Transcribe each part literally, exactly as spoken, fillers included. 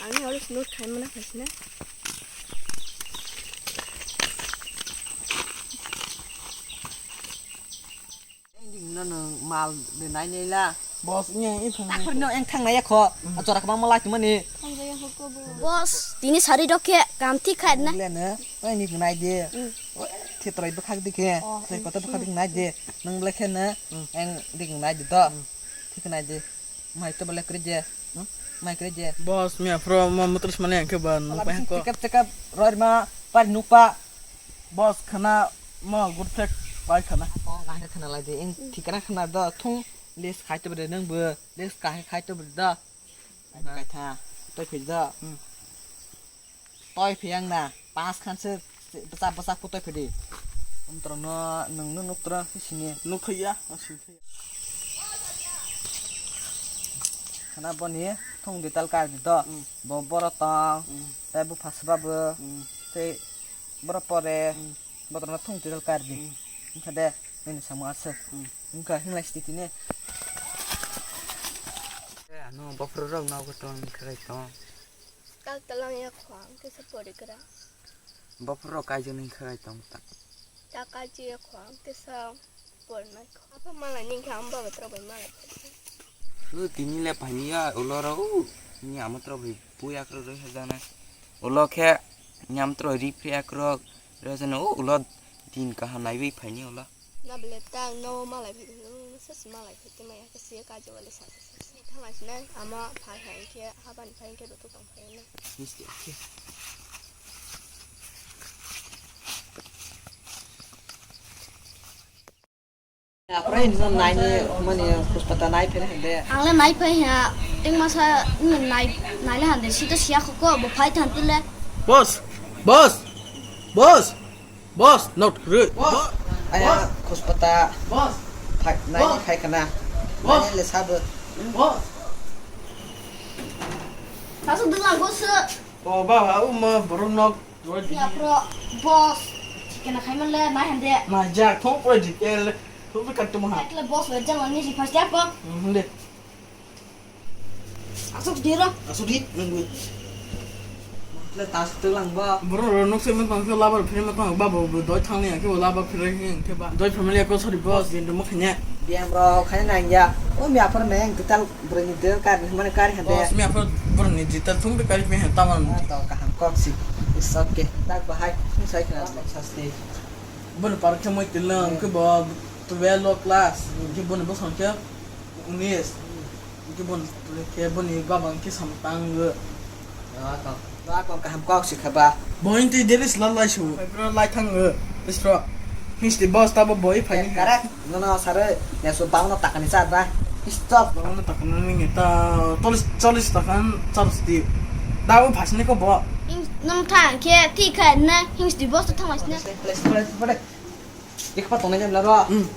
Ani oro snoot khai mana khai sina. Engding no nwng mal de nai nei la. Boss, nya i thang. Takhor no eng thang nai kho. Mm. A chora kma malai tumani. Boss, tini sari rok khe kam thik khai na. Le no, oi ni nai de. Mm. Oi, the trai bwkhak di khe. Oh, trai kotor bwkhak di nai de. Nang le khe na, mm, eng di nai de to. Mm. Thik nai de. Mai to bole kri je. Hmm? Mai kri je. Boss, mi afro mo mutris mani ang khe ba nung pa ko. Chekap chekap roi ma par nuk pa. Boss, khana mo good flex pai khana. Ko ga khana lai de. In thikana khana do thung les khai to bede nang bo. Les khai khai to bede do. Kai tha. Toi phi do. Hmm. Toi phi ang na. Pas khan se bwsa bwsa ku toi phi di. Umtrong no nung nuk nuk tra sini. Nuk ya. Khana boni thung di tal kar di do. Mm. Bo boro tong. Mm. Tai bu phas ba bo. Mm. Tai boro pore. Mm. Bo tong thung di tal kar di. Mm. Wngkha de, nini samung aswk. Mm. Wngkha hinglai sti tini. Ano bofru rok no go tong khai tong. Kal talang ya khwang kisa porigra. Bofru rok kai jani khai tong ta. Ta kai ji ya khwang kisa. Pornai kho. Apa malai ning kha amba batra bai malai. Hu tini le paini ya ulo ro u. Ni ama tro bai puya kro ro hajana. Ulo khe nyam tro ri phri akro ro jana u ulo din kaha nai bai paini ulo. Na bele ta no malai bai no sas malai bai te maya ke sia ka jo wale sa. Thang asna ama phai hai khe haban phai khe do to tong phai na. Misti khe. Apre no nai ni mani Puspata nai phere hande. Ang le nai phai ha, teng masa nai, nai le hande, sita siya kho ko, bo phai than tu le. Boss, boss, boss, boss, not re. Boss, aya Puspata. Boss, phai, nai ni phai kana. Boss. Nai le sabo. Boss. Sasu dula go se. O baba, uma borok nok. Ya pro, boss. Chikena khai man le, nai hande. Nai jak, thong pura jikel, thong pura kattu maha. Ekle boss, wajang wani si first ya ko. Hmm, de. Asok diro. Asok di, nunggu. Le tas tu lang ba. Bro, ro nok se man tang ke labar phiri man tang ba, bo, bo, doi thang ni ke labar phiri ke ba. Doi family ko sorry boss, din mo khanya. Biam ro khai nang ya. O mi apar meng total. Boroni de kar ni mane kar hande. Boss, mi aphro boroni jita thung be kari me hanta man. Ah, to kaham kok si. It's okay. Tak bahai thung sai khna sasti. Bor par khe moi tilang ke bo twelve class. Ke boni bosong ke unis. Ke bon ke boni babang ke samtang. Ah, to. Ba kok kaham kok si khaba. Boin twi deris la lai su. Pai pro lai thang, eh, isro. Histi boss ta bo boi phai ni. Kare, no, no, sare, ya so bang no takani cha ba. Stop. Bang no takani ni ta tolis, tolis takan charge di. Da u phas ni ko bo. Nang thang khe ti khai na histi boss ta thang lai sne. Please, please, please. Ikpa tongnai jam la ro. Hmm.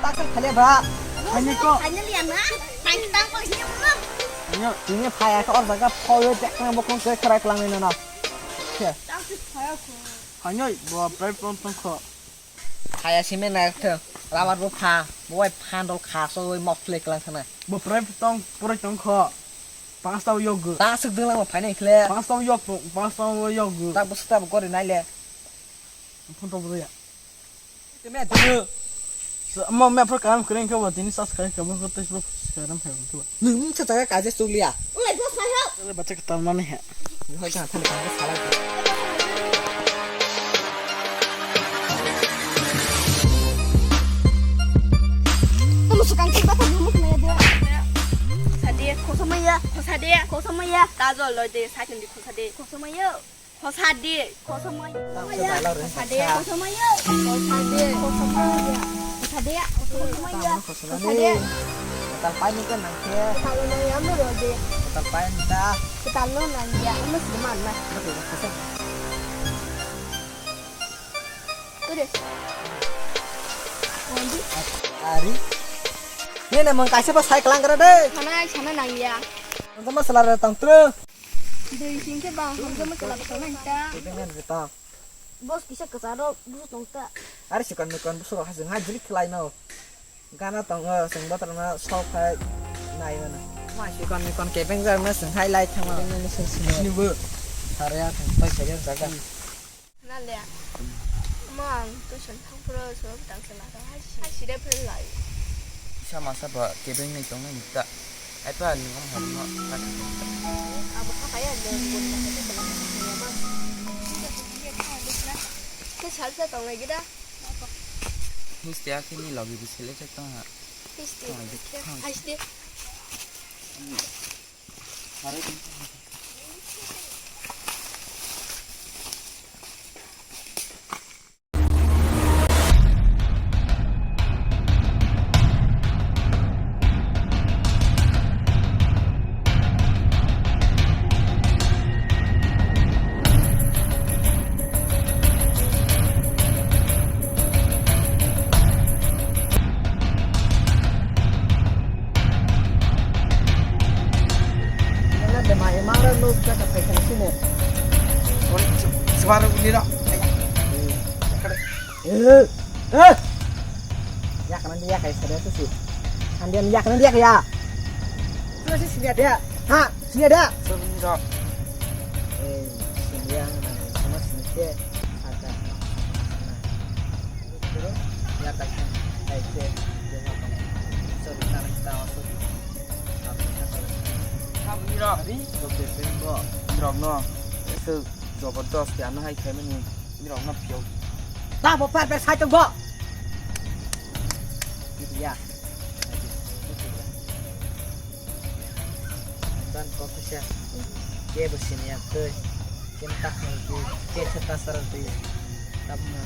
Taksa khale ba. Ani ko. Ani lian na. Tang tang ko hiam na. Ani tini phaya ka or jaga phoyo tek na bokong se khara klang ni na. Ke. Tang si phaya ko. Ani bo prai pon pon ko. Phaya sime na thang. Lamar bo pha. Bo wai phan dol kha so wai mok phle klang sana. Bo prai tong prai tong ko. Pas tau yok go. Ta suk ding lang phai nai khle. Pas tau yok, pas tau yok go. Tak bo sita bo gori nai le. Phone to bo ya. Kemya dulu. Mo me pro kalam kring ke bo tini subscribe ke bo ko tes bro kalam ke bo. Nung nung cha cha ka je sulia. Ulai bos mai ho. Ulai bacha ka tam mani he. Ni hoi cha thani ka sala. Kamu suka kita tak nunggu kena dia. Sadie, kosong ya, kosade, kosong ya. Tajo loide, sakindi kosade, kosong ya. Khosadi, khosomai. Khosadi, khosomai. Khosadi, khosomai. Khosadi, khosomai. Kotal pai ni kan nang khe. Kotal nang ya mo rode. Kotal pai ni ta. Kotal no nang ya mo si man na. Betul, betul. Udah. Lanjut. Ari. Nini mung kaisa bo sai klang kara de. Sana, sana nangya. Ang ma sala re tang tru. Dui sing ke bang, ang ma sala tang nang ta. Kebeng nang ta. Bos kisa kacharo, bus tong ta. Are sikon mikon buso ha jeng ha jrik khlai no. Gana tongo, chwng bothorno sok khai nai mano. Ma sikon mikon kebeng jak no chwng hai lai thangma. Kebeng nang sini bo. Sare a thang pai kebeng jaga. Na le. Ma ang tuition thang pro so tang sala. Hai si, hai si de phel lai. Isa masa ba kebeng nai tong nai ta. Ai pa ni ngam ham no. Abo kha kaya le gun na kaya bela kaya ba. Ke sal sa tong lai gida. Misti akhe ni logi bi sele se tong ha. Misti. Tong lai gida. Hai si de. Suara ulira. Eh, eh. Yakna dia kai sada tu si. Andian yakna dia kaya. Tu si sini ada. Ha, sini ada. Sini ada. Eh, sini yang mana? Sama sini ke. Ada. Ya kai kai ke. Dia apa? Sorry, sekarang kita masuk. Apa kita kalau? Kamu ni dah. Hari? Oke, tembok. Drop no. Itu. Jabardast ya, ano hai khaimani, nirok no phiyok. Ta bo par par sai tong bo. Gitu ya. Dan kok kisa. Ke bo sini ya, ke. Ke tak mo ke, ke chata saran tu. Tab mo.